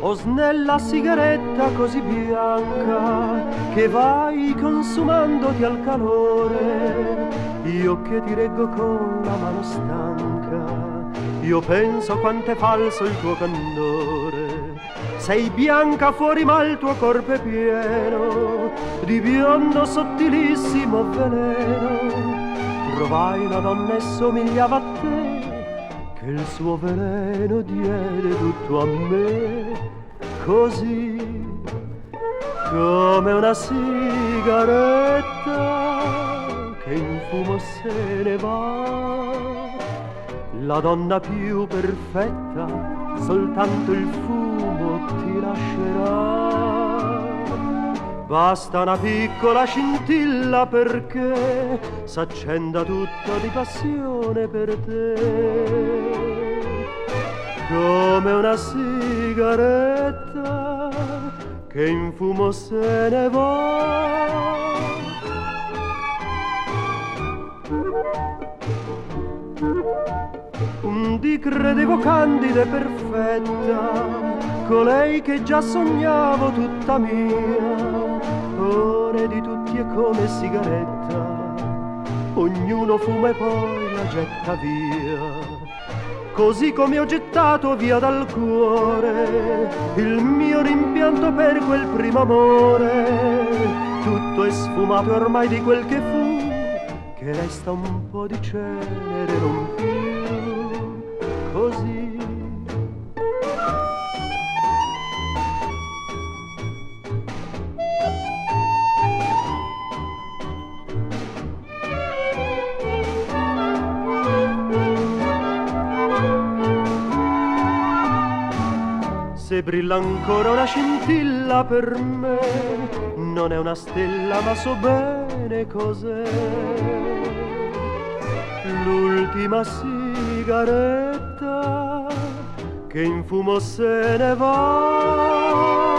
O snella sigaretta così bianca che vai consumandoti al calore, io che ti reggo con la mano stanca, io penso quanto è falso il tuo candore. Sei bianca fuori ma il tuo corpo è pieno di biondo sottilissimo veleno. Trovai una donna e somigliava a te, che il suo veleno diede tutto a me, così come una sigaretta che in fumo se ne va. La donna più perfetta, soltanto il fumo ti lascerà. Basta una piccola scintilla perché s'accenda tutto di passione per te. Come una sigaretta che in fumo se ne va. Un dì credevo candida e perfetta, colei che già sognavo tutta mia, ora è di tutti è come sigaretta, ognuno fuma e poi la getta via. Così come ho gettato via dal cuore il mio rimpianto per quel primo amore, tutto è sfumato ormai di quel che fu, che resta un po' di cenere non più così. Se brilla ancora una scintilla per me, non è una stella ma so bene cos'è. L'ultima sigaretta che in fumo se ne va.